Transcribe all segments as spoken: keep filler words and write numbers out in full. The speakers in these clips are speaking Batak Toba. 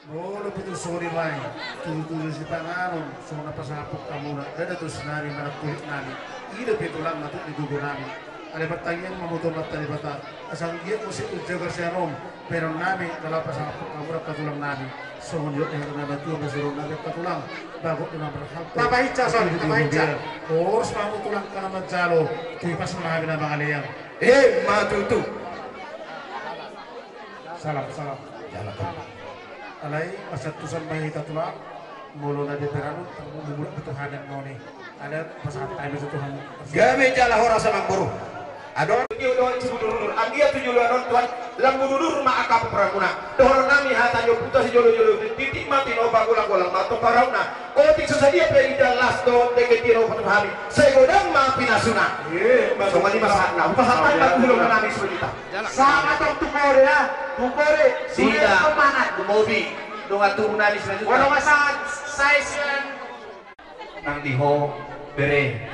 Olo pitu sori mai, tujuh-tujuh sipanganon, songon na pasahaphon hamuna, dada tu sinari manang kulit nami, i do pitu lang matuk di gogo nami. Alai martangiang ma hamu tu Amanta Debata, asa anggiat muse umjagar sian on, bahenon nami, na laho pasahaphon hamuna angka tulang nami, songon i do hata ni natuatua, bahenon nami angka tulang, bagot do na marhalto. Tapahinsa, sori, tapahinsa. Horas ma hamu tulang angka na manjalo, tu ipas ma hami na mangalean. Emma tutu. Salam, salam. Salam. Alai, pasantusan ma hita tulang, molo na di peranut, tamu mulak tu Tuhan yang mau ni. Alai, pasahat hami tu Tuhan. Gabe jala horas amangboru. Adong. Dia udah si mudur-udur. Anggiat tu joloan on Tuhan, lam mudur-udur ma angka peperanmuna. Dohonon nami hata ni ompunta sijolo-jolo, titik ma tinopa, golang-golang ma tongka rauna. Otik so sadia pe idahan las dohot dengke tinopa tu hami, sai godang ma pinasuna. Songon i ma sahatna. Hupasahat ma tu joloan nami songon i. Sama tong tu Korea, tu Korea. Sudah. Sudah semangat. Gumobi. Dongan tubu nami selanjutnya. Bono ma sahat, sai sian. Nang di ho bere,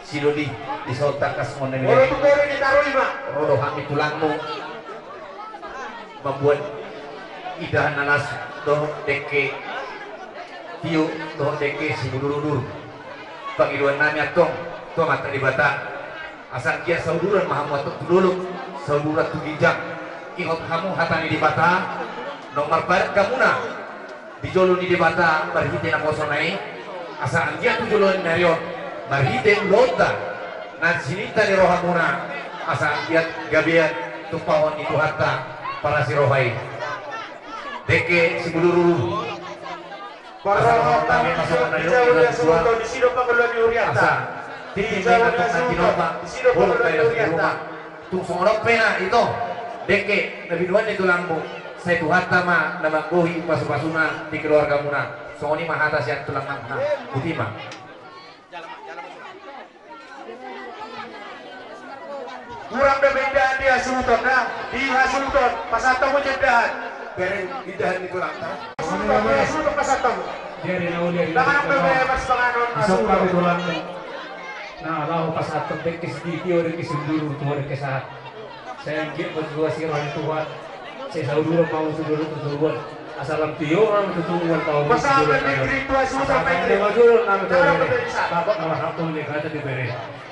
si Dodi, di saut tangkas mon na bere. Bono tu Korea di taroi ma. Ro do hami tulangmu. Mambuat idahan na las dohot dengke tio dohot dengke si mudur-udur. Pangidoan nami antong tu Amanta Debata, asa anggiat sauduran ma hamu antong tu dolok, sauduran tu ginjang. Ingot hamu hata ni Debata, naung marpadat hamuna di jolo ni Debata marhite naposona i, asa anggiat tu joloan ni ari on marhite ulaonta na sininta ni rohamuna, asa anggiat gabean tumpahon ni Tuhanta parasi roha i. Dengke si mudur-udur. Parrohatan di jolo ni asuhuton, disi do pangoluan ni hurianta. Di jolo ni asuhuton, disi do pangoluan ni hurianta. Tung songon on pe na ito, dengke na binoan ni tulangmu, sai Tuhanta ma na manggohi pasu-pasuna di keluargamuna. Songon i ma hata sian tulang nami. Botima. Hurang dope indahan di hasuhuton da, di hasuhuton, pasahat hamu jo indahan. Bere indahan ni tulangta. Hasuhuton, di hasuhuton pasahat hamu. Jadi na uli. Tangan dope pasahat hamu. Isok kami tulangmu. Na laho pasahat dengke si tio, dengke si mudur-udur, tu dengke sahat. Sai anggiat ma tu asi roha ni Tuhan. Sai sauduran ma hamu tu dolok tu toruan. Asa lam tio ma hamu tu toruan. Pasahat ma dengke tu asi. Asa anggiat ma tu dolok nami tu dolok. Bapak nama satu ni kata di bere.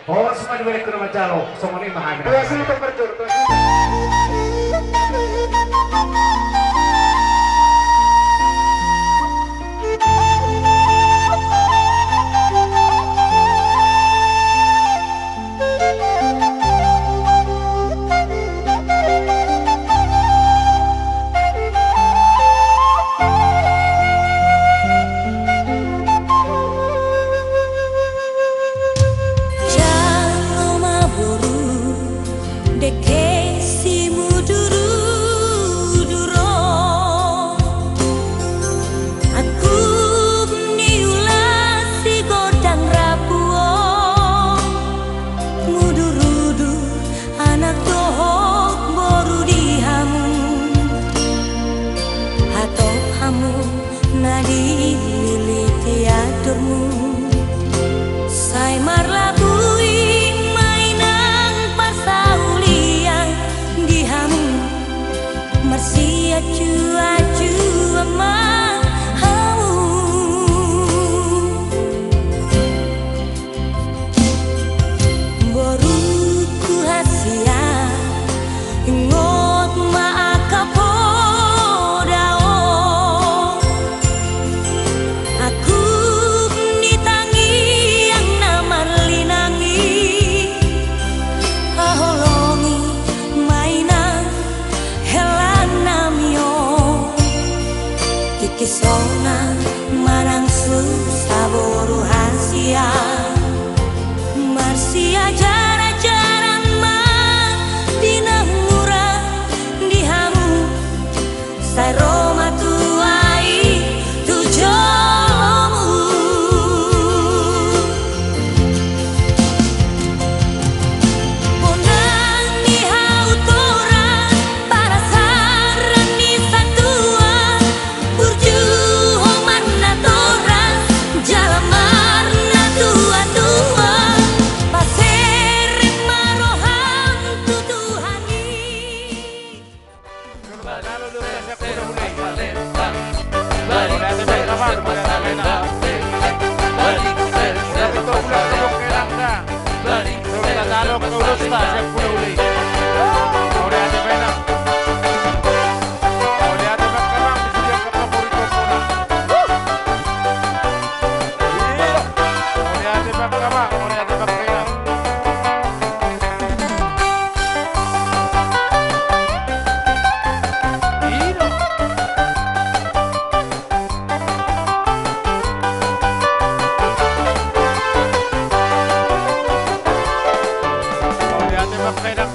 Horas ma di bere tu na manjalo. Songon i ma hami. Tu asi tu parjolo, tu asi. Jalo ma boru, dengke si mudur-udur on. Angkup ni ula si gondang rapu on. Mudur-udur anak dohot boru di hamu. Hatop hamu na dililiti aturmu. Sai marlaku i ma inang parsaulian.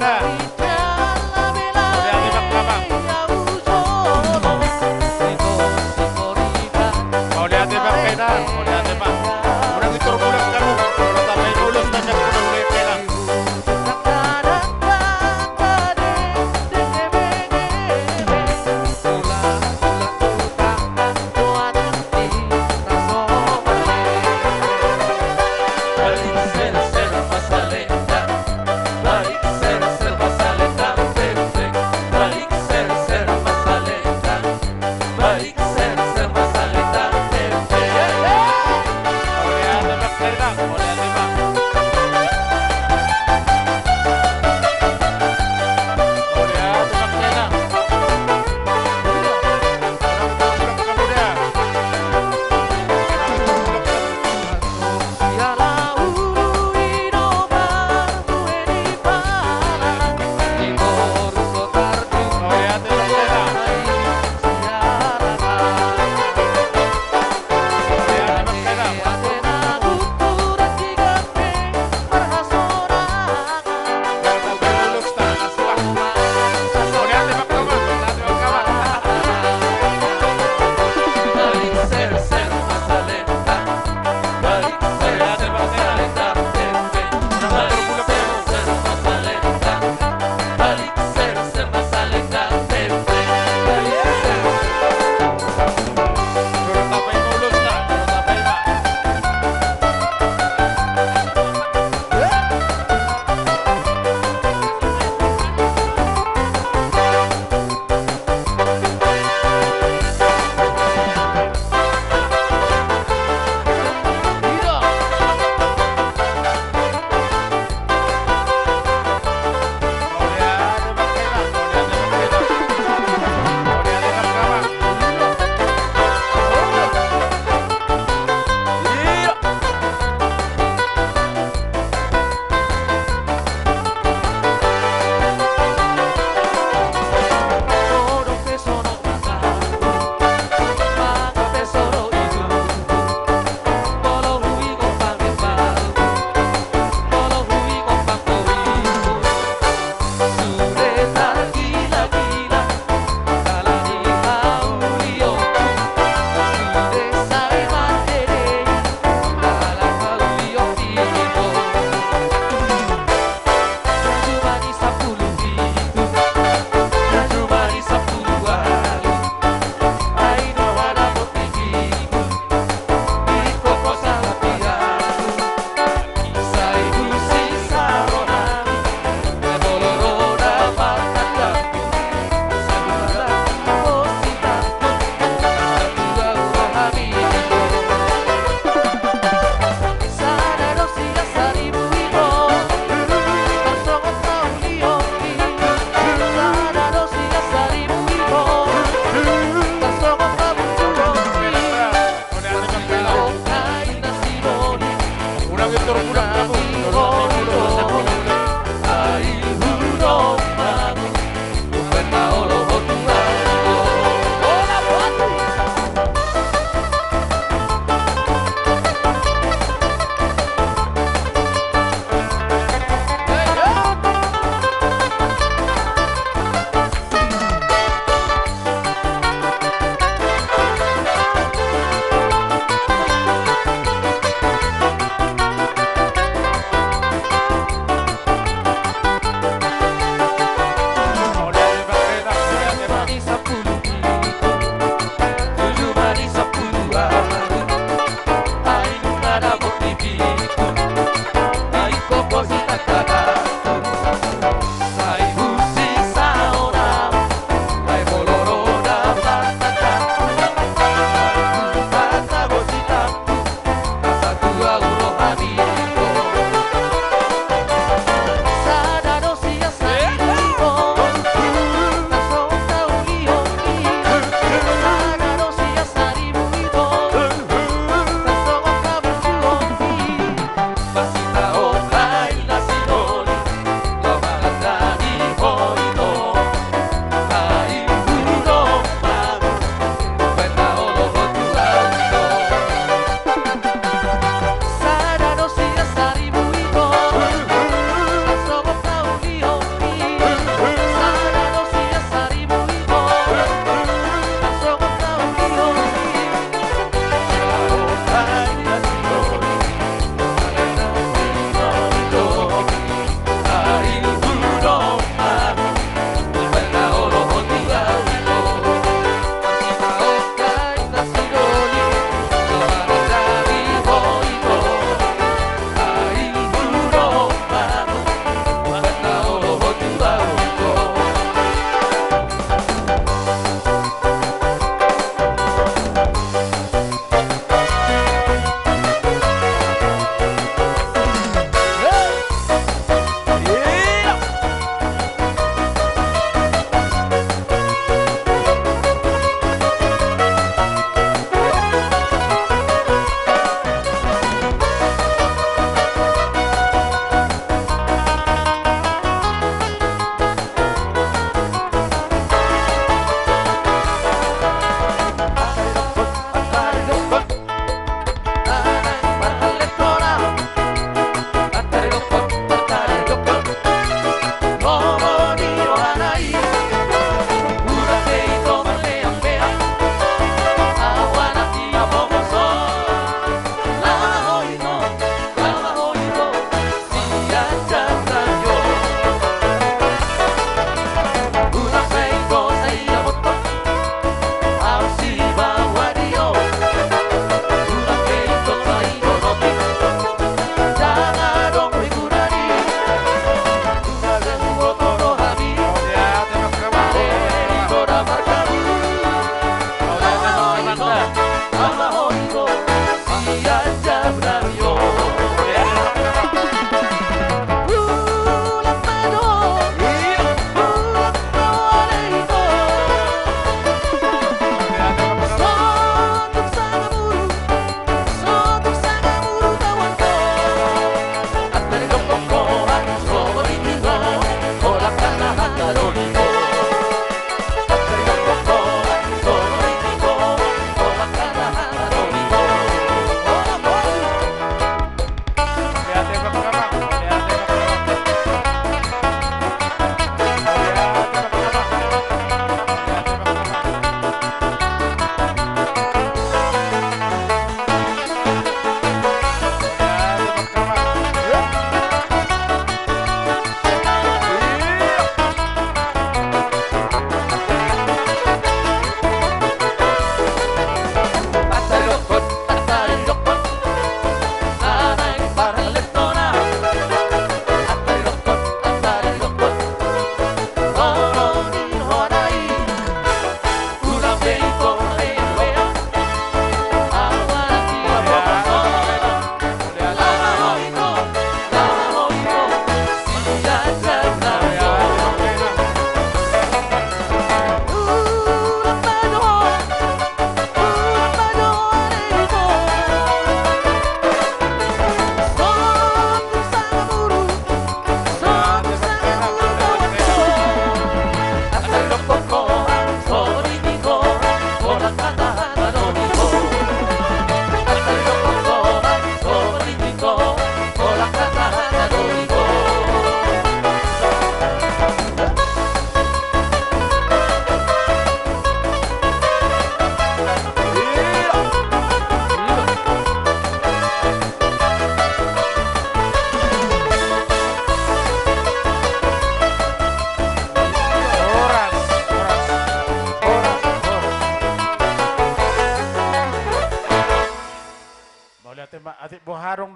Mauliate, Bang. Mauliate, Bang. Unang itor bulan hamu. Unang tambai ulos na siap, unang mauliate, Bang.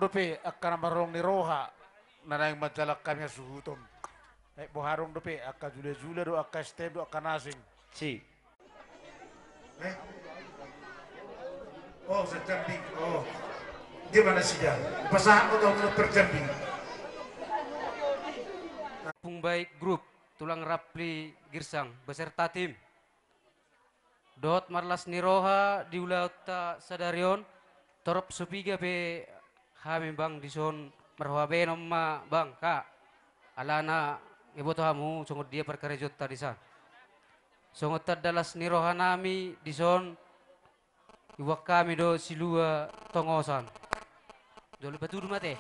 dope angka na marholong ni roha na naeng manjalang hami hasuhuton. Ai boha adong dope angka jula-jula do, angka S T M do, angka na asing. Si. Eh? Oh, sejam di. Oh. Dia mana sida? Pasahat mo tau per jam di. Ompung Baik Group, tulang Rapli Girsang beserta tim. Dohot marlas ni roha di ulaonta sadari on, torop so piga pe hami bang dison marroha baenon ma bang, Kak. Alana iboto hamu songon dia parkarejonta dison. Songon tanda las ni rohanami dison, iboan hami do silua tongosan. Jolo patudu ma ate.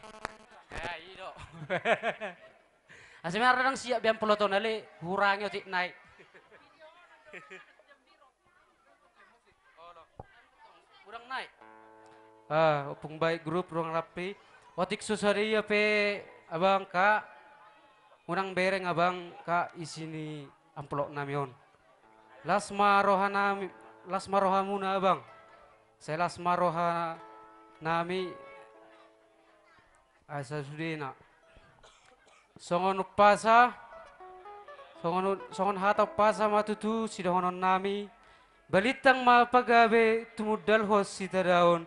Ya, i do. Asa memang radang siap be amplop on ale hurangi otik nai. Urang nai. Ah, Ompung Baik Group, urang Rapli. Otik so sadia pe abang, Kak. Unang bereng abang, Kak, isi ni amplop nami on. Las ma roha nami, las ma rohamuna abang. Sai las ma roha nami. Asa sudena. Songon umpasa, songon, songon hata umpasa ma tutu sidohonon nami, balintang ma pagabe tumundalhon sitadaon,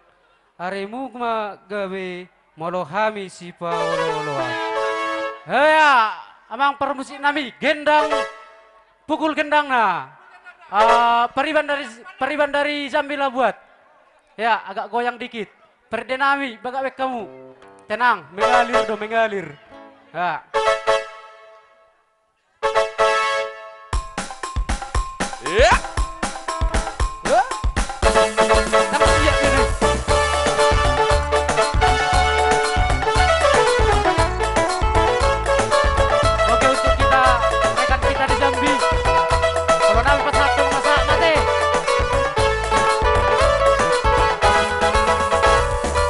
arimu ma gabe molo hami sipaolo-oloan. Hea, amang parmusik nami, gendang, pukul gendangna. Ah, pariban dari, pariban dari Jambi Labuat. Ya, agak goyang dikit. Perde nami, bagak baen hamu. Tenang, mengalir do, mengalir. Ya. Ya. Ya. Dapat siap ini. Oke, untuk kita, rekan kita di Jambi. Kalau nami pas satu masak mati.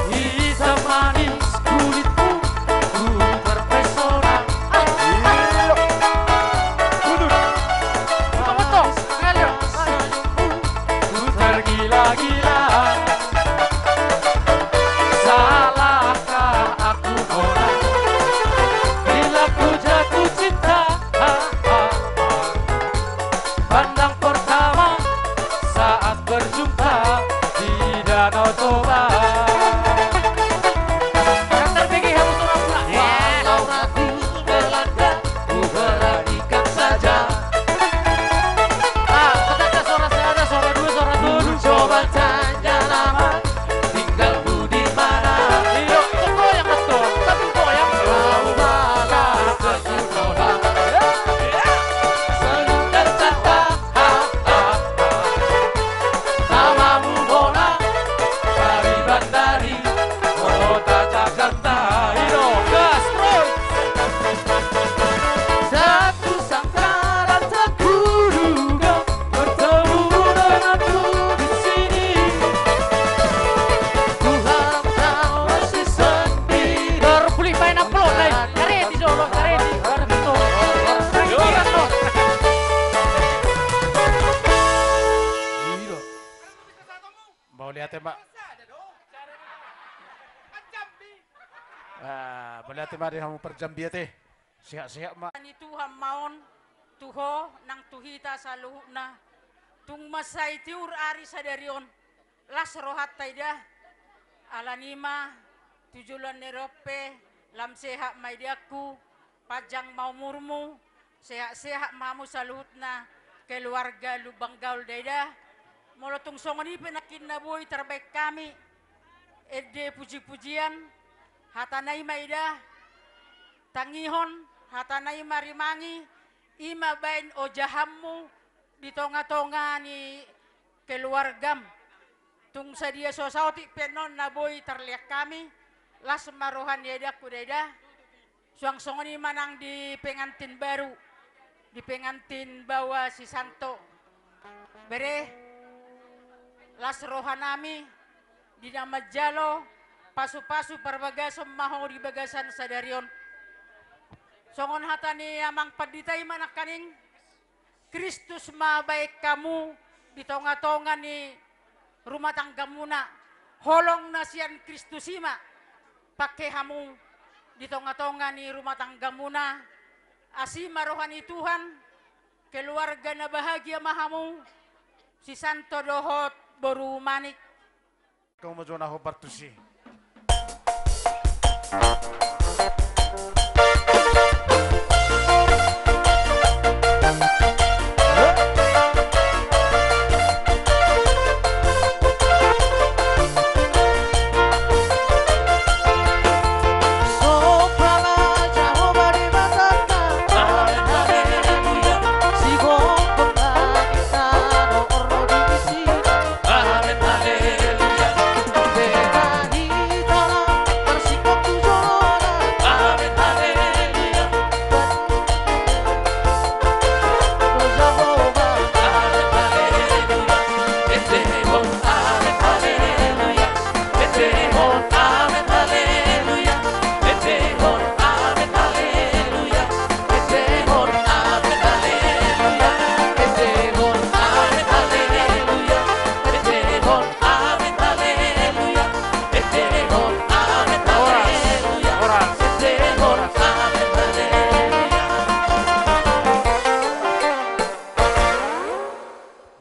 Hitam manis kulitmu, ku terpesona. Iya. Mundur. Buka motor. Ngalir. Senyummu, ku tergila-gila. Salahkah aku, Nona, bila ku jatuh cinta? Pandang pertama saat berjumpa di Danau Toba. Walau ragu melanda, ku beranikan saja. Ah, kita ada suara, saya ada suara dua, suara dulu. Dulu coba tanya nama, tinggalmu di mana? Iya, itu goyang betul. Tapi goyang. Kau malah terpesona. Senyum tercipta. Namamu Mona, pariban dari kota Jakarta. Ido, gas terus. Satu sangkar tak kuduga bertemu denganmu di sini. Ku harap kau masih sendiri. Baru pulih main upload, guys. Kareti, Solo, kareti. Kareti, Solo. Kareti, Solo. Mauliate ma. Ah, mauliate ma di hamu parjambi ate. Sehat-sehat ma. Ni Tuhan ma on, tu ho nang tu hita saluhutna. Tung mansai tiur ari sadari on. Las rohanta ida. Alani ma tu joloan ni ari on pe, lam sehat ma idaanku, panjang ma umurmu, sehat-sehat ma hamu saluhutna keluarga Lumban Gaol da ida. Molo tung songon i pe nangkin na boi tarbaen hami ende puji-pujian, hatana i ma ida tangihon, hatana i ma rimangi, i ma baen ojahanmu di tonga-tonga ni keluargam. Tung sadia so saotik pe annon na boi tarlean hami, las ma roha ni idaanku da ida. Suang songon i ma nang di pengantin baru, di pengantin baoa si Santo. Bere, las rohanami di na manjalo pasu-pasu parbagason ma ho di bagasan sadari on. Songon hata ni amang pandita i ma nangkaning, Kristus ma baen hamu di tonga-tonga ni rumah tanggamuna. Holong na sian Kristus i ma. Pangke hamu di tonga-tonga ni rumah tanggamuna, asi ma roha ni Tuhan, keluarga na bahagia ma hamu, si Santo dohot boru Manik. Kamu jo na hombar tusi.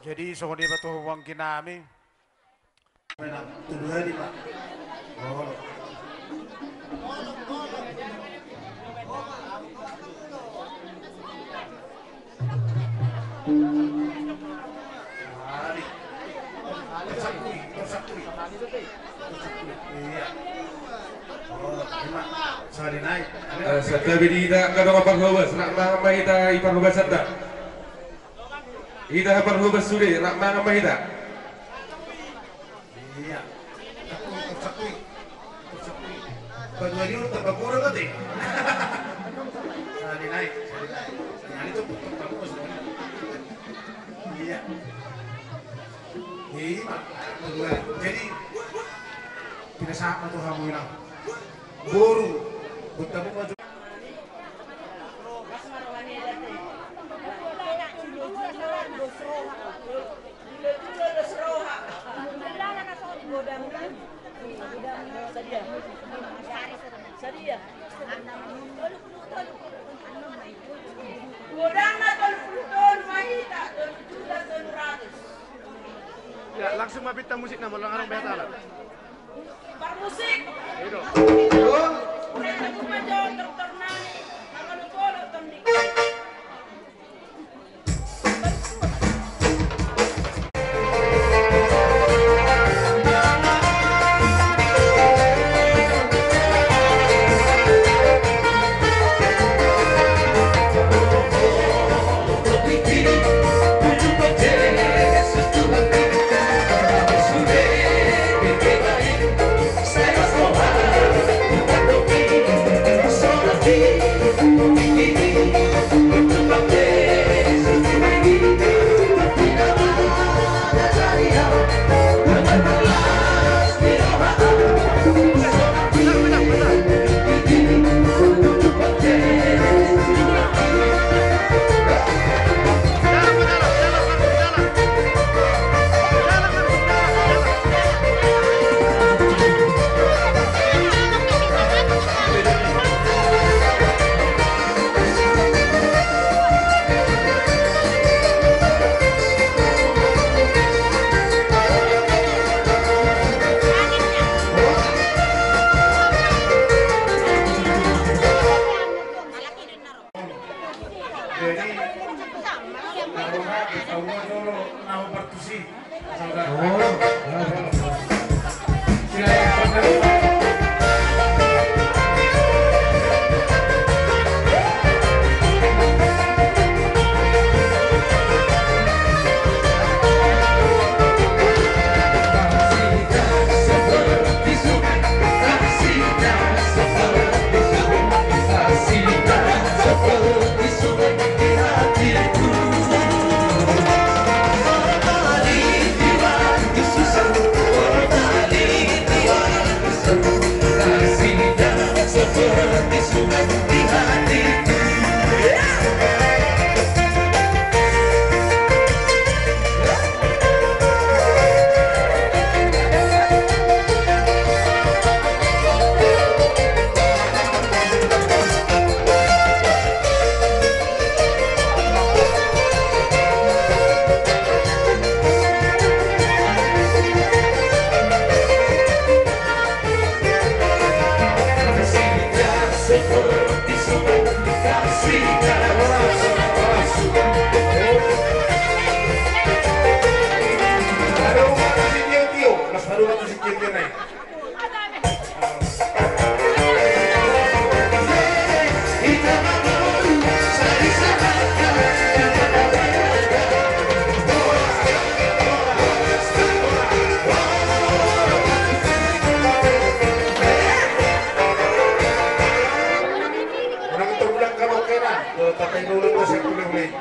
Jadi songon i ma tu anggi nami. Menang tuduhan i ma. Oh. Santabi di hita angka dongan parhobas, rap mangan ma hita i parhobasanta. Hita parhobas sude, rap mangan ma hita. Iya. Cakui, cakui. Cakui. Banua liur tambah kurang kan, eh? Sali nai, sali nai. Sali nai tu, tu, tu, tu, iya. Iya, Pak. Banua. Jadi, pinasahat ma tu hamu inang. Boru. Boru tamu maju. Godangna tolu pulu tolu ma hita, tolu juta tolu ratus. Ya, langsung ma bintang musikna, molo ngarang beta lah. Parmusik. Iya dong. Udah tunggu panjang dokter nani. Kalau boleh tembik. Jadi, taruhon, taruhon dulu, nama bertusi.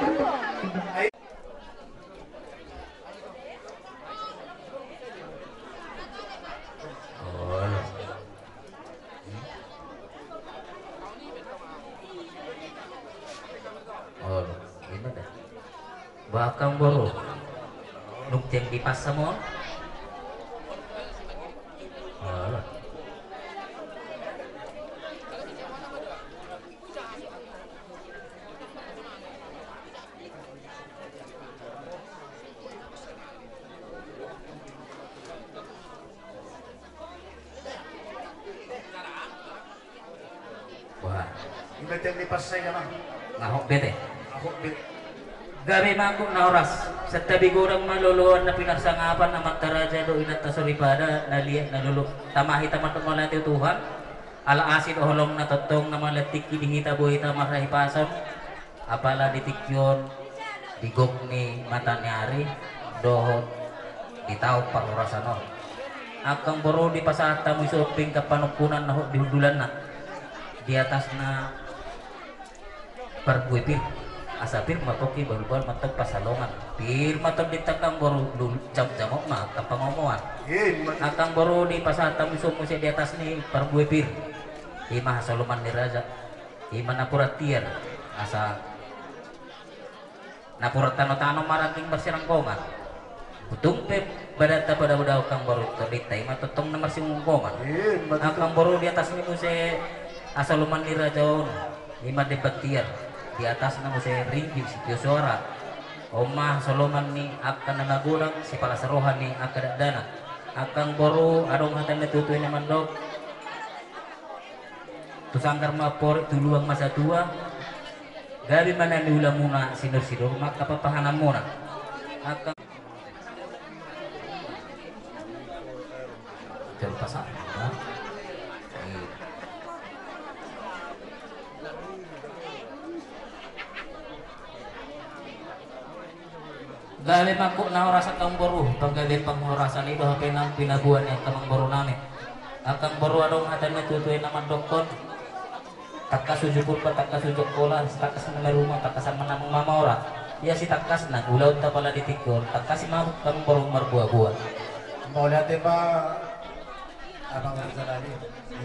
Olo. Olo, ima da. Bah, angka amangboru. Nunga tiang dipasa ma on. Olo. Wah. Ima tiang dipasa i, amang. Nahok bete. Nahok bete. Gabe ma angkon na horas. Santabi godang ma loloan na pinarsangapan, amanta raja dohot inanta soripada, na liat na lolo. Tama hita mandok mauliate tu Tuhan. Ala asi do holongna tongtong na mauliate tingki di hita, boi hita marhahipason. Apala di tingki on, di gok ni mata ni ari dohot di taon parhorasan on. Angka amangboru, dipasahat hamu i sombing angka panungkunan na hot di hundulanna. Di atasna parbue pir, asa pir ma pongki bahulbahul mantong pansalongan. Pir ma tondinta angka amangboru, lu-, jamot-jamot ma angka pangomoan. Ima tutu. Angka amangboru, dipasahat hamu i sombing muse di atas ni parbue pir. Ima hasoloman ni raja. Ima napuran tiar, asa napuran tano-tano ma rangging marsiranggongan. Tung pe badanta padao-dao angka amangboru, tondinta ima tongtong na marsiranggongan. Ima tutu. Angka amangboru, di atas ni muse hasoloman ni raja on, ima demban tiar. Di atasna muse ringgit sitio soara. On ma hasoloman ni angka na magodang, sipalas roha ni angka dakdanak. Angka amangboru, adong hata ni natuatua i na mandok. Tu sanggar ma amporik, tu luang ma satua. Gabe ma na niulamuna, sinur-sinur ma angka papahananmuna. Angka. Jalo pasahat. Gabe ma angkon na horas angka amangboru, panggabean parhorasan i do hape na pinaboa ni angka amangboru nami. Angka amangboru, adong hata ni natuatua i na mandokkon: Tangkas uju Purba, tangkas uju Angkola, tangkas na maruma, tangkas na manang mamora. Ia sitangkasna ulaonta apala di tingki on, tangkasi ma angka amangboru marboaboa. Mauliate ma, amang raja nami,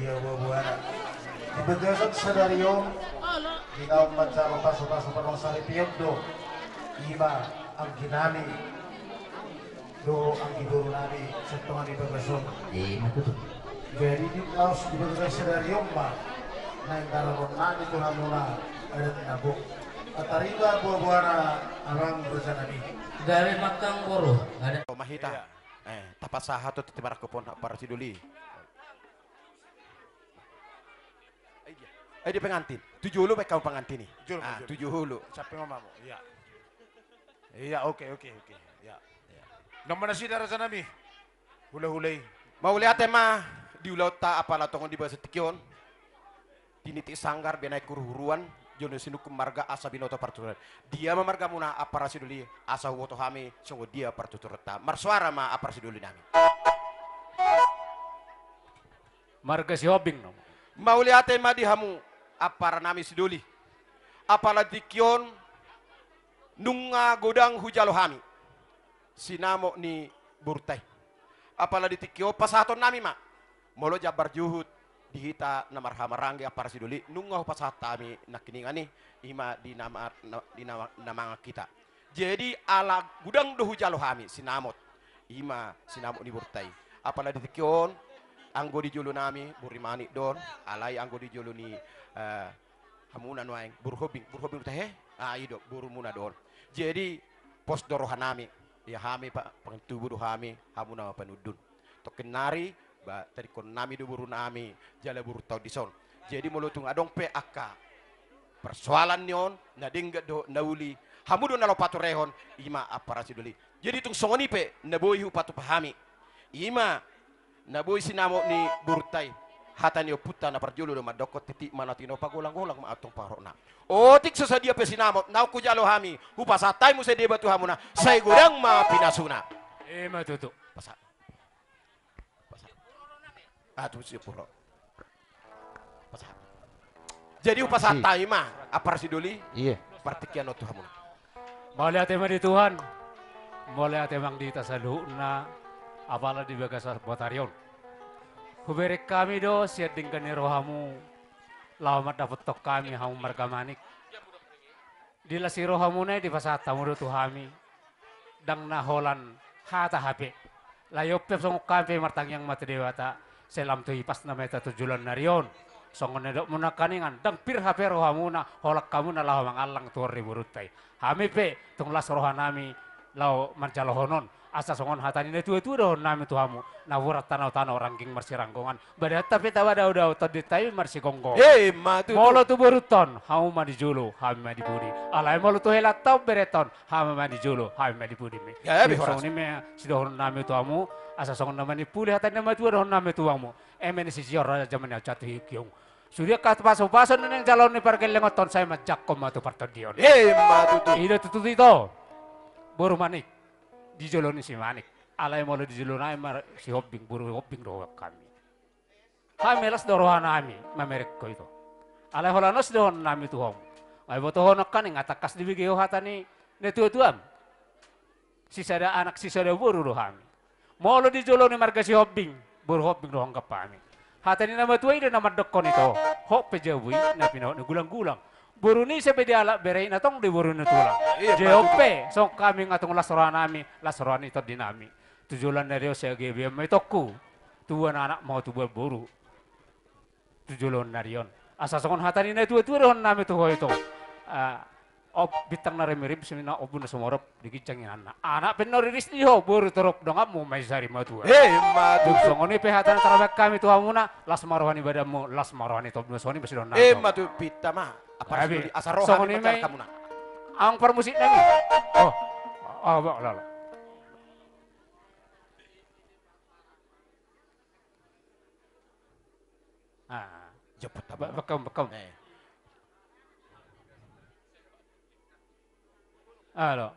ia boaboana. Di bagasan sadari on, di naung manjalo pasupasu parmansaripeon do, ima anggi nami dohot anggi boru nami sian tonga ni bagas on. Ima tutu. Jadi di laos di bagasan sadari on ma naeng dararon nami tu hamuna adat na gok. Tarima boaboana, amang raja nami. Gabe ma angka amangboru. Ada. Oma hita. Iya. Eh, tapasahat tu timarangkup on, para sidoli. Eh, dia. Eh, dia pengantin. Tu jolo baen hamu pengantin i. Jolo, ah, jolo. Tu jolo. Sampe mamamu. Iya. Iya, oke, oke, oke. Iya. Iya. Nama nasida, raja nami. Hulahula i. Mauliate ma di ulaonta apala tongon di bagasan tingki on. Tinitik sanggar, binahen huruhuruan, jolo sinungkun marga asa binoto partuturan. Dia ma margamuna, ampara sidoli, asa huboto hami songon dia partuturanta. Marsoara ma, ampara sidoli nami. Marga Sihombing nama. Mauliate ma di hamu, ampara nami sidoli. Apala tingki on nunga godang hujalo hami sinamot ni borunta i. Apala di tingki on pasahaton nami ma. Molo jambar juhut di hita na marhahamaranggi, ampara sidoli, nunga hupasahat hami nangkiningan i, ima di na ma-, na, di na, na mangan hita. Jadi ala godang do hujalo hami sinamot, ima sinamot ni borunta i. Apala di tingki on, anggo di jolo nami, Buri Manik do on, alai anggo di jolo ni, eh, hamuna nuaeng, Boru Hombing, Boru Hombing do tahe? Ah, i do, borumuna do on. Jadi, pos do roha nami, ia hami pa-, pangan tubu do hami, hamuna ma panundun. Tongkin nari, ba, tadingkon nami do boru nami, jala borunta on dison. Jadi, molo tung adong pe angka persoalan ni on, na denggan dohot na uli, hamu do na laho paturehon, ima ampara sidoli. Jadi, tung songon i pe, na boi hupatupa hami. Ima, na boi sinamot ni borunta i. Hata ni ompunta na parjolo do mandokkon, titik ma na tinopa, golang-golang ma antong pangarahutna. Otik so sadia pe sinamot naung hujalo hami, hupasahat hami muse deba tu hamuna, sai godang ma pinasuna. Ima tutu. Pasahat. Pasahat. Ah, tu si puro. Pasahat. Jadi hupasahat hami ma, ampara sidoli. Iya. Partingkian on tu hamuna. Mauliate ma di Tuhan. Mauliate ma di hita saluhutna, apala di bagasan botari on. Hubereng hami do sian denggan ni rohamu laho mandapothon hami hamu marga Manik. Di las ni rohamuna i dipasahat hamu do tu hami. Ndang na holan hata hape. Lae on pe songon hami pe martangiang ma tu Debata, sai lam tu hipasna ma hita tu joloan ni ari on. Songon na nidokmuna nangkaningan, ndang pir hape rohamuna, holan hamuna laho mangallang tu ari borunta i. Hami pe tung las rohanami laho manjalohon on. Asa songon hata ni natuatua dohononnami tu hamu: Na borat tanaotano, rangging marsiranggongan, badahanta pe tabadaodao, tondinta i marsigomgom. Emma tutu. Molo tu borunta on, hamu ma di jolo, hami ma di pudi. Alai molo tu helanta on, berenta on, hami ma di jolo, hami ma di pudi. Jadi songon i ma sidohononnami tu hamu. Asa songon na manimpuli hata ni natuatua dohononnami tu hamu: Eme ni sisior, raja ma ni ahu, satu hiuk hiung. Sude angka pasupasu na naeng jaloon ni pargellengonta on, sai manjangkon ma tu partondion. Emma tutu. I do tutu ito, boru Manik. Di jolo ni si Manik. Alai molo di jolonami ma si Hombing, boru Hombing do hami. Hami las do rohanami mamereng ho ito. Alai holan on sidohononnami tu hamu. Ai botohon nangkaning, tangkas dibege ho hata ni natuatuam. Sisada anak sisada boru do hami. Molo di jolo ni marga si Hombing, boru Hombing do hami. Hata ni na matua i do na mandokkon ito: Hot pe jabu i na pinaut ni gulanggulang. Boru ni ise pe dialap bere i, na tong do i boru ni tulang. Emma tutu. Jadi on pe songon hami nga tung las rohanami, las roha ni tondinami. Tu joloan ni ari on sai gabe ma itongku, tubuan anak ma ho, tubuan boru tu joloan ni ari on. Asa songon hata ni natuatua dohononnami tu ho ito: Bintang na rimirim, siminang ombun na sumorop, di ginjang inanna. Anak pe na riris di ho, boru torop donganmu ma i sari matua. Emma tutu. Songon i pe hata na tarbahen hami tu hamuna: Las ma roha ni badanmu, las ma roha ni tondi. Songon i ma sidohononnami. Emma tutu. Pinta ma. Asa roha ni pacar hamuna. Amang parmusiknami. Oh, oh, ba, lala. Ah. Jemput apa? Bekom, bekom. Eh. Halo.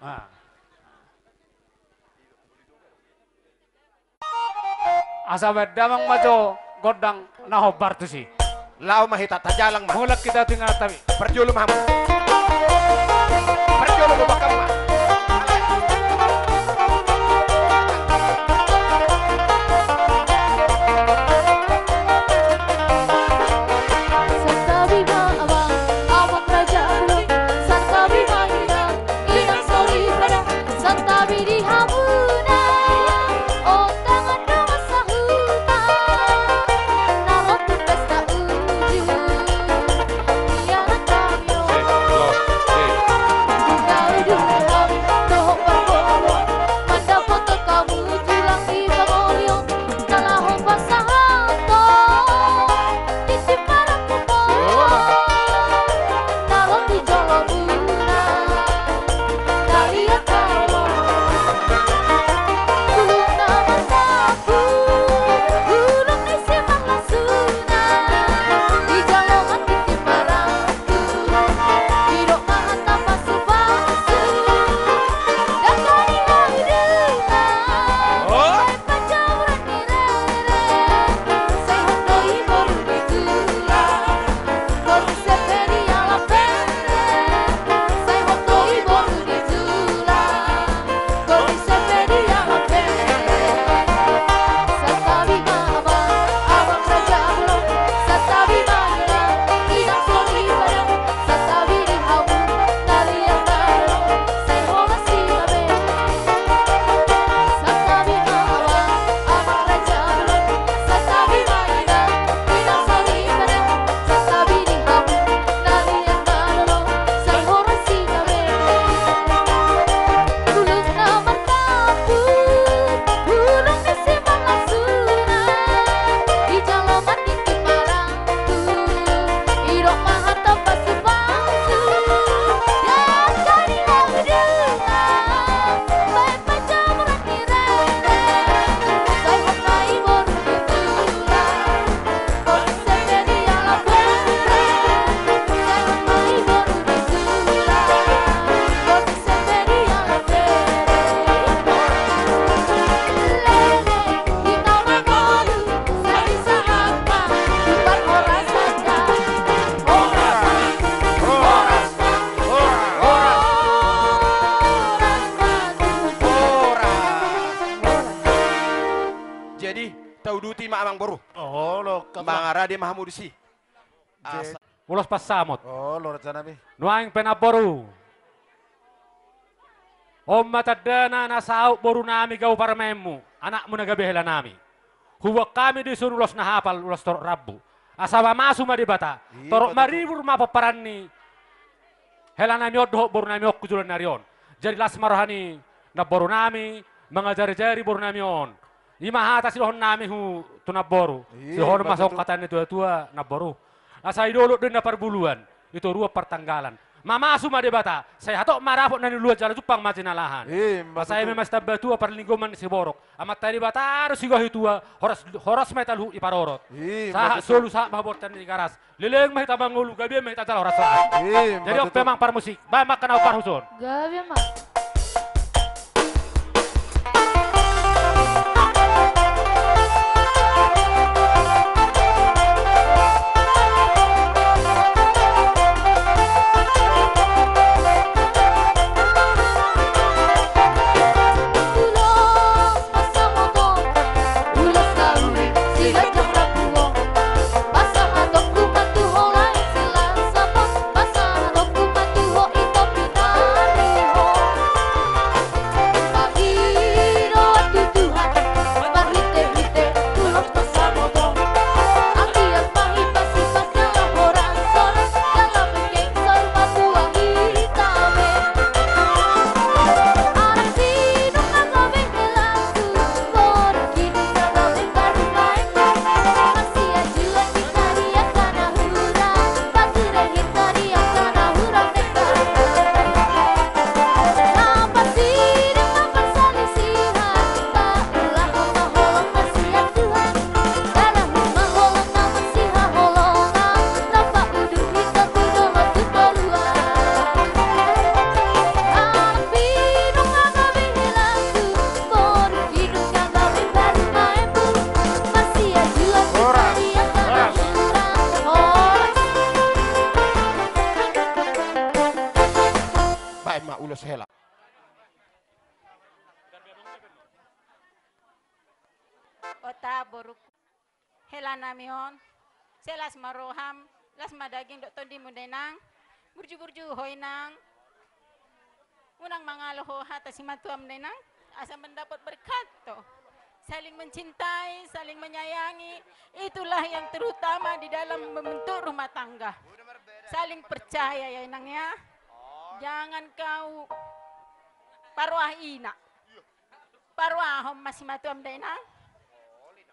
Ah. Asa baen damang ma jo gondang na hombar tusi. Laho ma hita, tajalang ma. Mulak hita tu inganan nami. Parjolo ma hamu. Parjolo ma hamu. Santabi ma amang, amang raja, santabi ma inang, inang soripada, santabi di hamuna. Ontangan dongan sahuta na ro tu pesta unjuk. Ia nang kami on. Ikuti ma amang boru. Olo, mangarade ma hamu disi. Ulos pansamot. Olo, rajanami. Nuaeng pe namboru, on ma tandana na saut borunami gabe parumaenmu, anakmu na gabe helanami. Huboan hami dison ulos na hapal, ulos torop rambu. Asa mamasu ma Debata, torop maribur ma pomparan ni helanami on dohot borunami on tu joloan ni ari on. Jadi las ma roha ni namborunami mangajarijari borunami on. I ma hata sidohononnami tu namboru. Sidohonon ma songon hata ni natuatua namboru. Asa i dolok do ninna parbuluan, i toruan partanggalan. Mamasu ma Debata, sai hatop ma dapot na niuluan jala jumpang ma jinalahan. Asa i ma sitamba tua parlinggoman ni siborok. Amanta Debata do sigahi tua, horas, horas ma hita luhut diparorot. Sahat solu sahat ma habortean ni Tigaras. Leleng ma hita mangolu, gabe ma hita jala horas rahat. Jadi on pe amang parmusik, baen ma angka na parhusihon. Gabe ma. Baen ma ulos hela. Ota borungku. Helanami on, sai las ma roham, las ma daging dohot tondimu da inang. Burju-burju ho inang. Unang mangalo ho hata simatuam da inang, asa mendapot berkat ho. Saling mencintai, saling menyayangi, itulah yang terutama di dalam membentuk rumah tangga. Saling percaya ya inang ya. Jangan kau paroah ina. Paroahon ma simatuam da inang.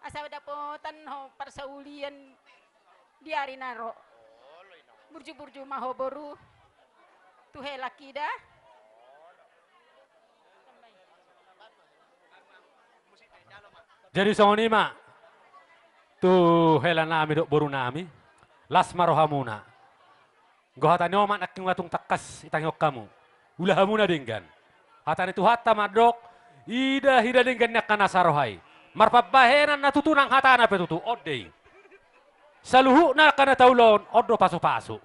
Asa dapotan ho parsaulian di ari na ro. Burju-burju ma ho boru. Tu hela hita. Jadi songon i ma tu helanami dohot borunami. Las ma rohamuna. Anggo hata ni omak nangkin tung tangkas itangihon hamu. Ulaonmuna denggan. Hata ni Tuhanta mandok, ida hita denggan ni angka na saroha i. Marpambahenan na tutu nang hatana pe tutu, on do i. Saluhutna angka na taulahon, on do pasu-pasu.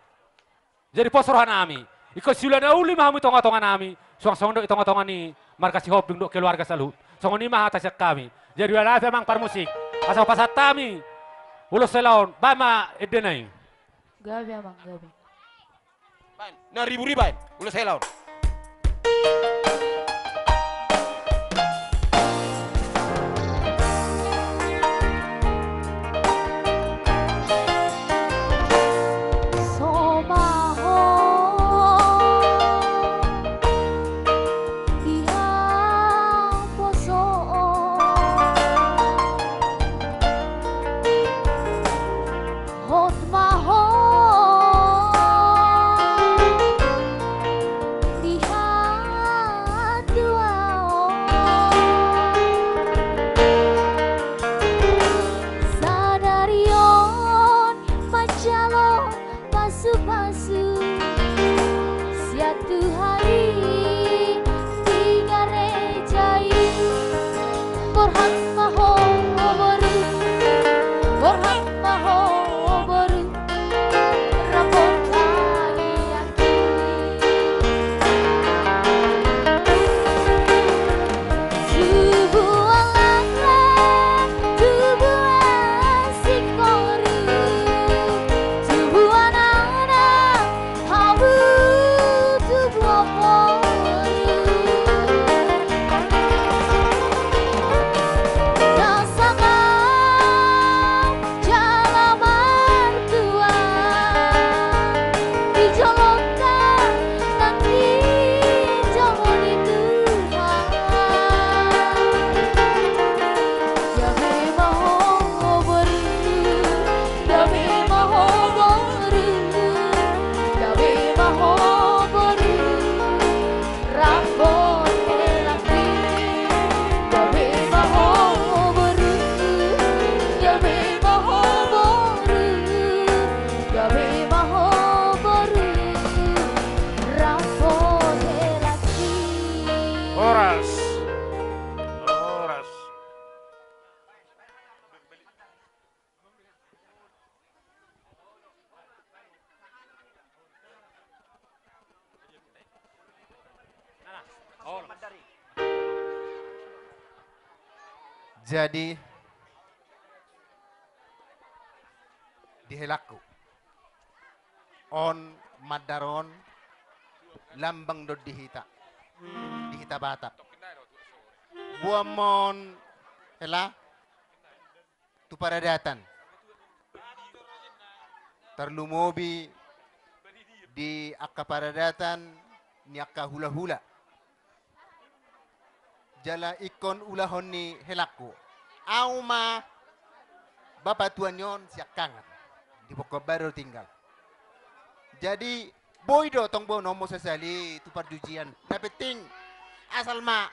Jadi pos rohanami. Ingkon siula na uli ma hamu i tonga-tonganami. Suang songon on do i tonga-tonga ni marga Sihombing dohot keluarga saluhut. Songon i ma hata sian hami. Jadi ulaon pe amang parmusik. Asa pasahat hami ulos hela on. Baen ma endena i. Gabe amang, gabe. Baen, na ribur i baen, ulos hela on. Gabe ma ho boru, gabe ma ho boru, rap dohot helangki. Horas. Horas. Jadi, di helangku, on mandar on lambang do di hita, di hita Batak. Boan ma on, hela, tu paradatan. Tarlumobi di angka paradatan ni angka hulahula. Jala ingkon ulahon ni helangku. Au ma bapa tua ni on siangkangan. Di Pongkoan Baru tinggal. Jadi, boi do tong boanonmu sasali tu parjujian. Na penting asal ma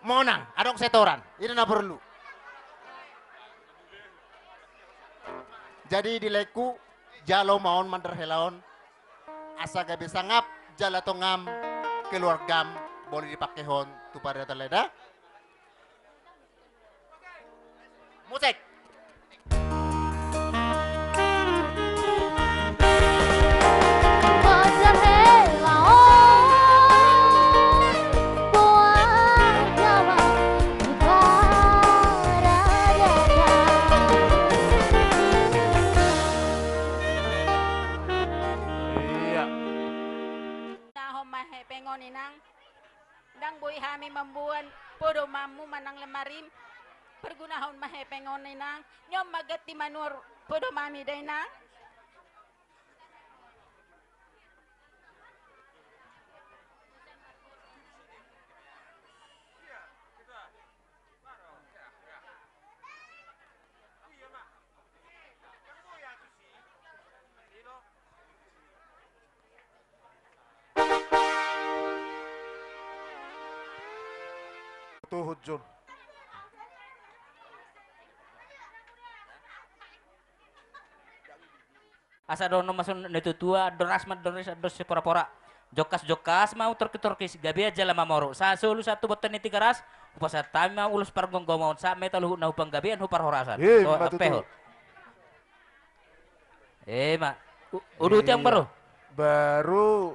monang, adong setoran. I do na porlu. Jadi di laengku, jalo ma on mandar hela on. Asa gabe sangap jala tongam keluargam boi dipangkehon tu paradatan, lae da. Musik. Mandar hela on, boan jala tu paradatan. Iya. Nahon ma hepeng on, Inang. Ndang boi hami mamboan podomanmu manang lemarim. Pargunahon ma hepeng on, Inang. Nion ma ganti manuhor podomami da, Inang. Tuhut jun. Asa dohonon ma songon na tuatua, andor asi ma andor ni, andor siporapora. Jongkasjongkas ma tu torkitorki, gabean jala mamora. Sahat solu sahat tu bontean ni Tigaras, hupasahat hami ma ulos pargomgoman, sahat ma hita luhutna tu panggabean, tu parhorasan. Ima tutu. Ima. Uduti, Amang Boru. Baru.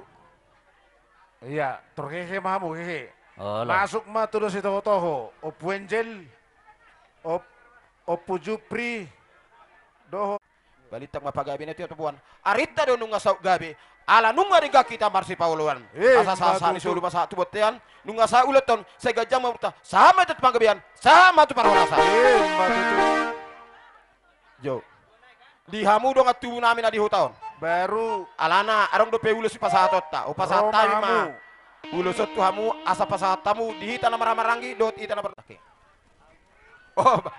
Iya, tor hehe ma hamu, hehe. Masuk ma tu dos ni tohotoho, Ompu Angel, Ompu Jupri, dohot. Balintang ma pagabe na tiap tubuan. Arinta do nunga saut gabe. Ala nunga denggan hita marsipaoloan. Asa sahat ni solu ma sahat tu bontean. Nunga saut ulaonta. Sai ganjang ma umurta. Sahat ma hita tu panggabean. Sahat ma tu parhorasan. Ima tutu. Jo. Di hamu dongan tubunami na di huta on. Baru. Alana adong dope ulos sipasahatonta. Hupasahat hami ma ulos on tu hamu, asa pasahat hamu di hita na marhahamaranggi dohot hita na mar-, oke. Oh, ba-,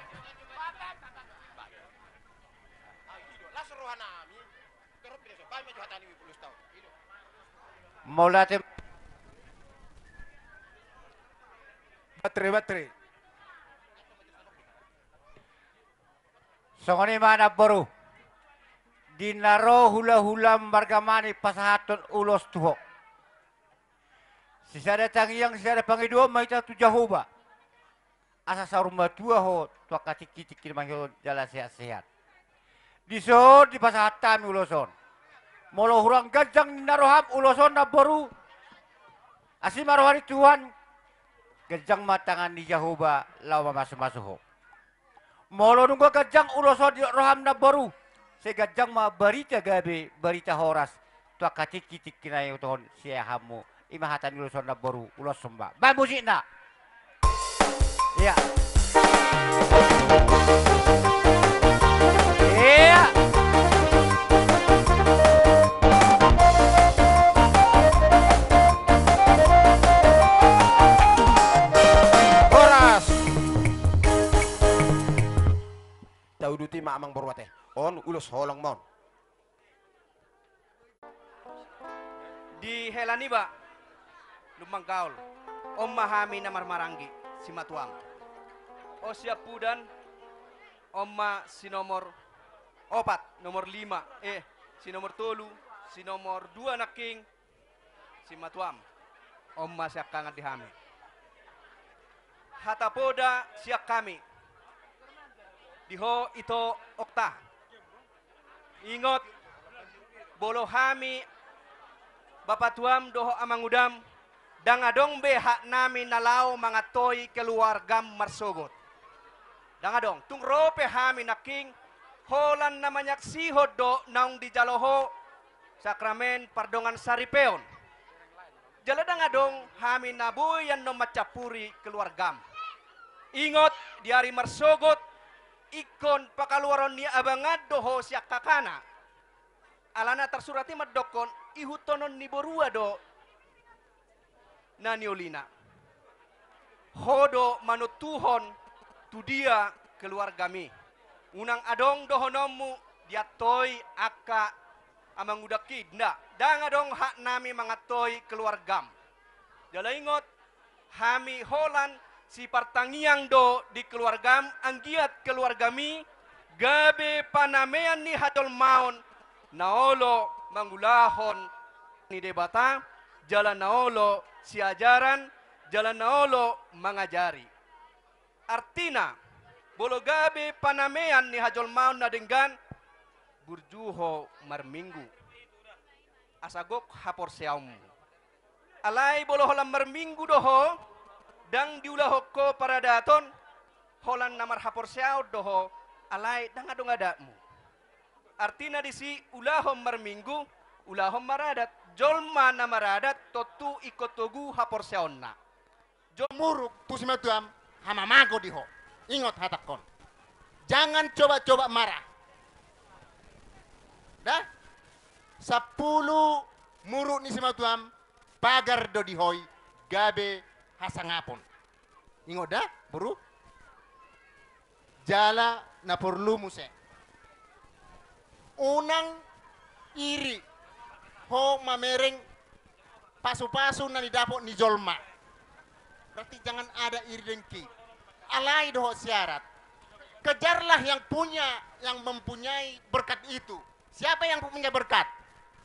mauliate. Batre, batre. Songon i ma, Namboru. Di na ro hulahula marga Mani pasahathon ulos tu ho. Sisada tangiang, sisada pangidoan ma hita tu Jahowa. Asa saur matua ho tu angka tingki-tingki na mangihut jala sehat-sehat. Dison dipasahat hami ulos on. Molo hurang ganjang ninna roham ulos on, Namboru, asi ma roha ni Tuhan, ganjang ma tangan ni Jahowa laho mamasu-masu ho. Molo nunga ganjang ulos on di roham, Namboru, sai ganjang ma barita gabe, barita horas tu angka tingki-tingki na mangihut on sian hamu. Ima hata ni ulos on, Namboru, ulos somba. Bahen musikna. Iya. Iya. Horas. Tauduti ma, Amang Boru, ate. On ulos holong ma on. Di hela niba Lumban Gaol, on ma hami na marhahamaranggi, simatuam. O siampudan, On ma si nomor opat, nomor lima, eh, si nomor tolu, si nomor dua nangkin, simatuam. On ma siangkangan di hami. Hata poda sian hami. Di ho ito Okta. Ingot, molo hami bapatuam dohot amangudam, ndang adong be haknami na laho mangantoi keluargam marsogot. Ndang adong, tung ro pe hami nangkin, holan na manyaksihon do naung dijalo ho sakramen pardongansaripeon. Jala ndang adong hami na boi annon mancampuri keluargam. Ingot, di ari marsogot, ingkon pakaluaron ni abangan do ho sian hakana. Alana tarsurat i mandokkon, ihuthonon ni borua do na niolina. Ho do manontuhon tu dia keluargami. Unang adong dohononmu diantoi angka amangudangki, nda. Ndang adong haknami mangantoi keluargam. Jala ingot, hami holan sipartangiang do di keluargam, anggiat keluargami gabe panamean ni hajolmaon na olo mangulahon ni Debata, jala na olo siajaran, jala na olo mangajari. Artina, molo gabe panamean ni hajolmaon na denggan, burju ho marminggu. Asa gok haporseaonmu. Alai molo holan marminggu do ho, ndang diulahon ho paradaton, holan na marhaporseaon do ho, alai ndang adong adatmu. Artina disi ulahon marminggu, ulahon maradat, jolma na maradat, tontu ingkon togu haporseaonna. Jolma muruk tu simatuam, hamamago di ho. Ingot hatangkon. Jangan coba-coba marah. Nda? Sampulu muruk ni simatuam, pagar do di ho i, gabe hasangapon. Ingot nda, boru? Jala na porlu muse. Unang iri ho mamereng pasu-pasu na nidapot ni jolma. Berarti jangan ada iri dengki. Alai do ho siarat. Kejarlah yang punya, yang mempunyai berkat itu. Siapa yang punya berkat?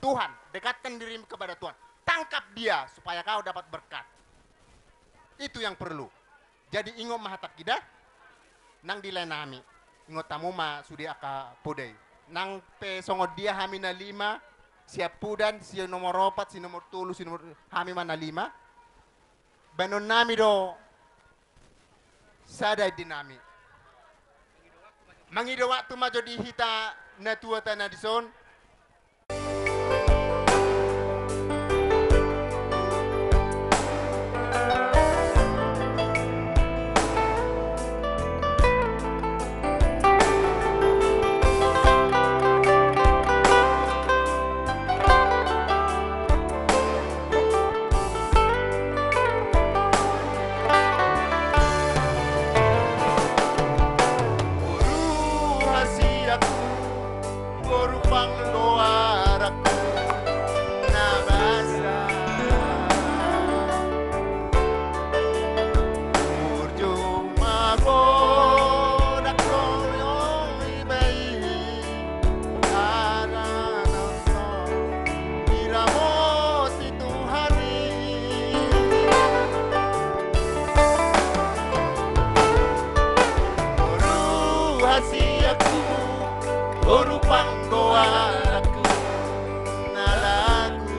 Tuhan. Dekatkan dirimu kepada Tuhan. Tangkap dia supaya kau dapat berkat. Itu yang perlu. Jadi ingot ma hatangki da, nang di lae nami. Ingot hamu ma sude angka poda i. Nang pe songon dia hami na lima, si Ampudan, si nomor opat, si nomor tolu, si nomor, hami ma na lima. Baenon nami do sada ende nami. Mangido waktu ma jo di hita na tua tana dison. Boru hasianku, boru panggoaranku na basa. Burju ma godang do iba i, harana diramoti Tuhan i. Boru hasianku, boru panggoaranku na lagu.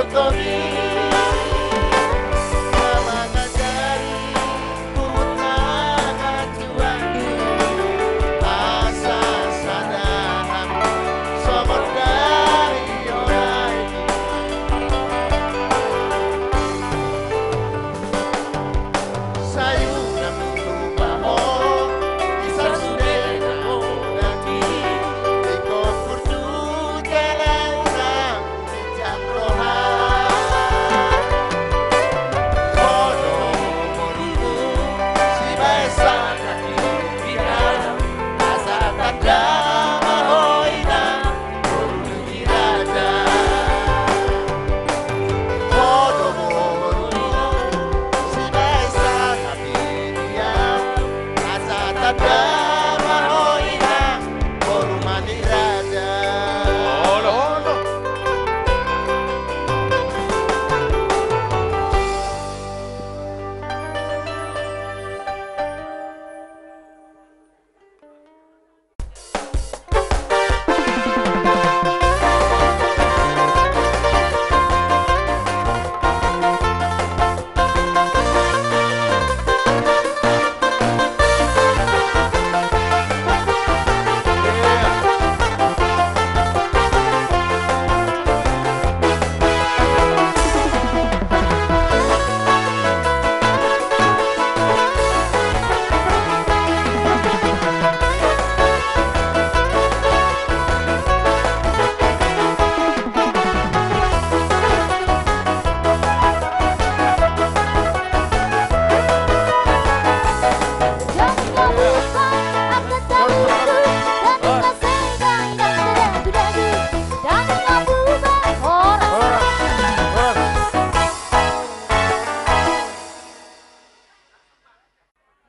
Tobi, na mangajari hutangatuan, asa sada hamu songon daion ai. Sai unang hutupa ho, isa sude na unang i, ingkon burju jala unang. Olo, olo.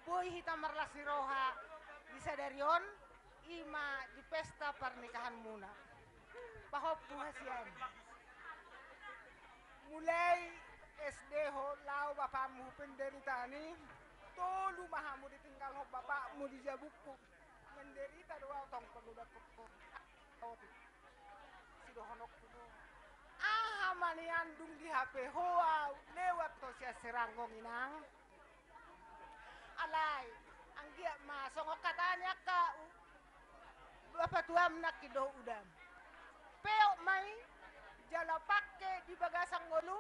Boi hita marlas ni roha di sadari on, i ma di pesta parnikahanmuna. Pahompu hasian. Mulai S D ho laho bapakmu penderitaan i, tolu ma hamu ditinggalhon bapakmu di jabungku. Menderita do au tong panggoda pokok. Sidohononku do. Aha ma nian dung di H P ho au lewat ho sian Seranggong inang. Alai, anggiat ma songon hata ni angka u-, bapatuam nangkin dohot udam. Peop ma i, jala pangke di bagasan ngolum,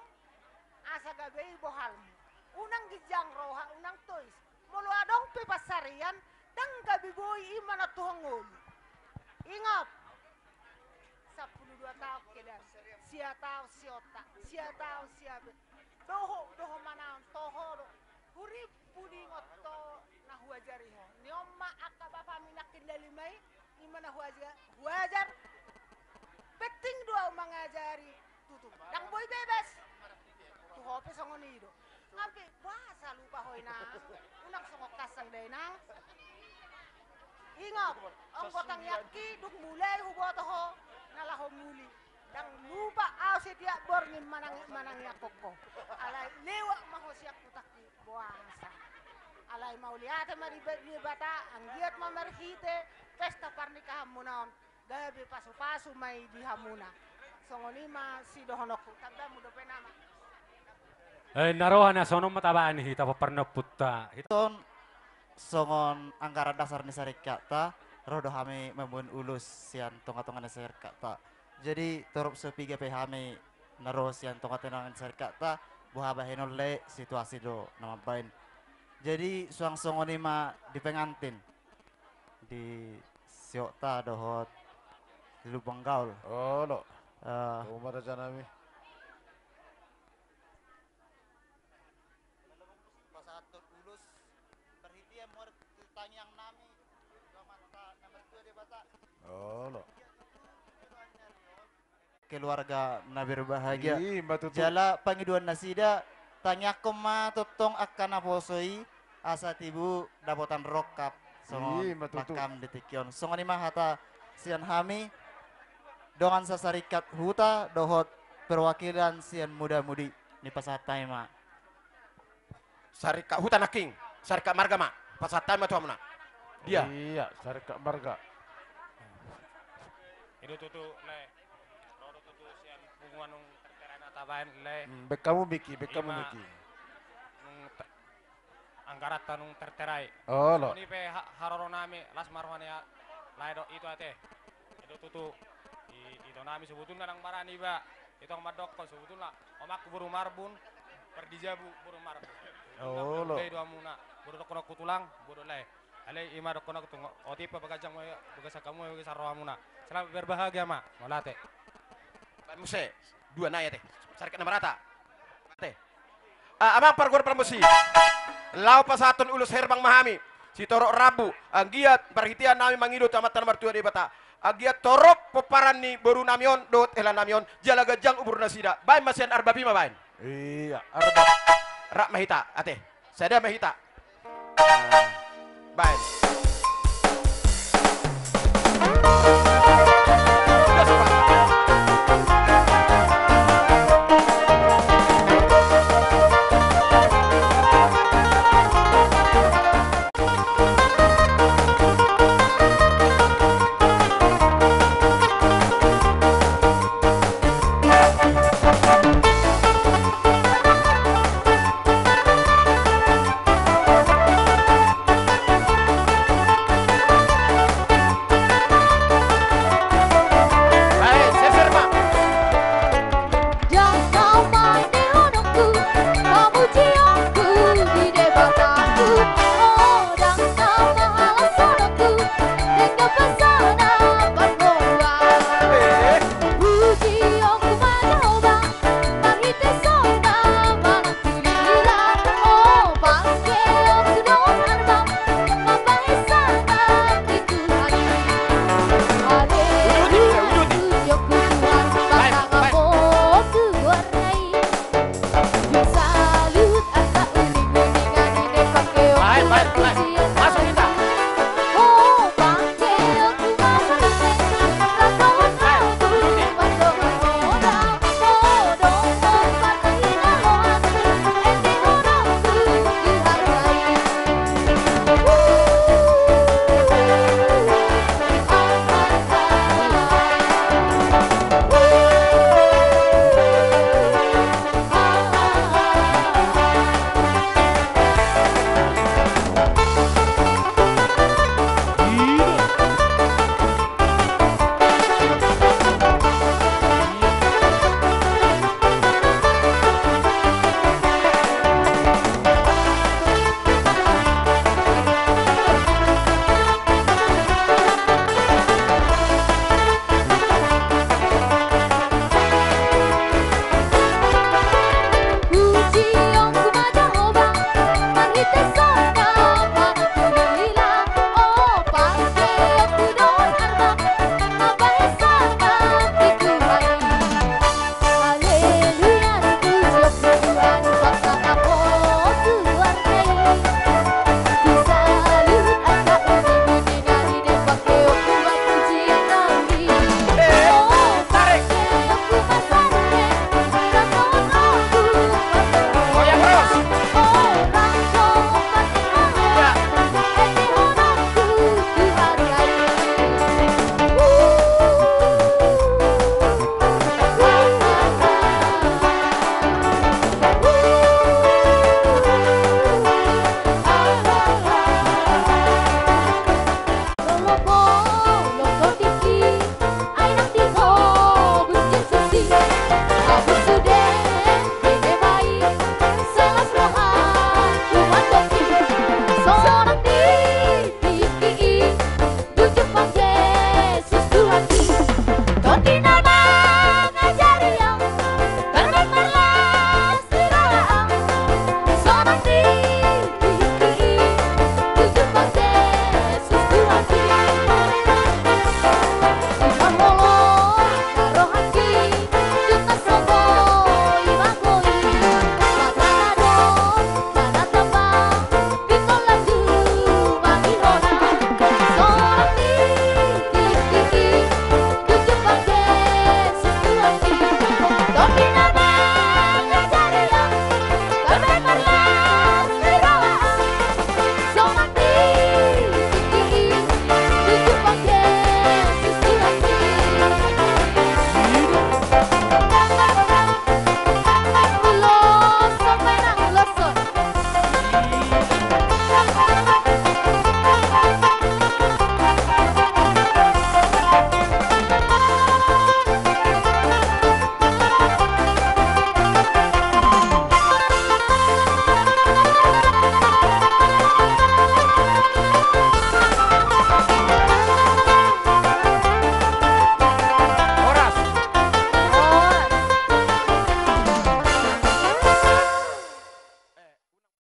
asa gabe i bohalmu. Unang ginjang roha, unang tois. Molo adong pe pansarian, ndang gabe boi i manantuhon ngolu. Ingot. Sampulu dua taon kedan, sia taon sionta, sia taon siabe. Dohot, dohot manaon toho do. Hurimpu diingot ho na huajari ho. Ni on ma angka bapami nangkin na lima i, i ma na huaja-, huajar. Penting do au mangajari tutu. Ndang boi bebas. Tu ho pe songon i do. Tapi boasa lupa ho inang. Unang songon kasang da inang. Ingot, anggo tangiangki dung mulai huboto ho na laho muli. Ndang lupa au setiap borngin manang-, manangiangkon ho. Alai lewat ma ho sian hutangki boasa. Alai mauliate ma di Debata, anggiat ma marhite pesta parnikahanmuna on. Gabe pasupasu ma i di hamuna. Songon i ma sidohononku, tandamu dope nama. Eh, na roha na songon on ma tabani hita parnompunta. Hita on songon anggaran dasar ni saringkatta, ro do hami mamboan ulos sian tongatonga ni saringkatta. Jadi torop so piga pe hami na ro sian tongatonga ni saringkatta, boha bahenon lae situasi do na mambaen. Jadi suang songon i ma di pengantin. Di siokta dohot di Lumban Gaol. Olo. Eh. Uma raja nami. Pasahathon ulos, parhitean ma tangiang nami tu Amanta na martua Debata. Olo. Keluarga na berbahagia. I ma tutu. Jala pangidoan nasida, tangiangkon ma tongtong angka naposo i, asa tibu dapotan rongkap songon, i ma tutu, mangkam di tingki on. Songon i ma hata sian hami, dongan sasaringkat huta dohot perwakilan sian muda-mudi, ni pasahat hami ma. Saringkat huta nangkin, saringkat marga ma, pasahat hami ma tu hamuna. Dia. Iya, saringkat marga. I do tutu, lae. Ro do tutu sian punguan nang tertera na Tabaen lae. Hmm, baen hamu mik i, baen hamu mik i. Nung te-, anggaranta nung terterai. Olo. Songon i pe ha-, haroro nami, las ma roha ni a-, lae dohot ito ate. I do tutu, i-, ito nami sebetulna ndang barani iba. Ito mandokkon sebetulna. Omakku boru Marbun, Pardijabu boru Marbun. Olo. Boru Dai do hamuna. Boru dohononku tulang, boru lae. Alai i ma dohononku tu, otik pe bagas hamu, bagas hamu, bagas rohamuna. Selamat berbahagia ma, mauliate. Baen muse, dua nai ate. Sarikat na marata. Ate. Ah, amang pargual parmusi. Laho pasahathon ulos herbang ma hami. Sitorop rambu. Anggiat parhitean nami mangido tu Amanta na martua Debata. Anggiat torop pomparan ni boru nami on, dohot hela nami on, jala ganjang umur nasida. Baen ma sian arbab i ma baen. Iya, arbab. Rap ma hita, ate. Sada ma hita. Baen.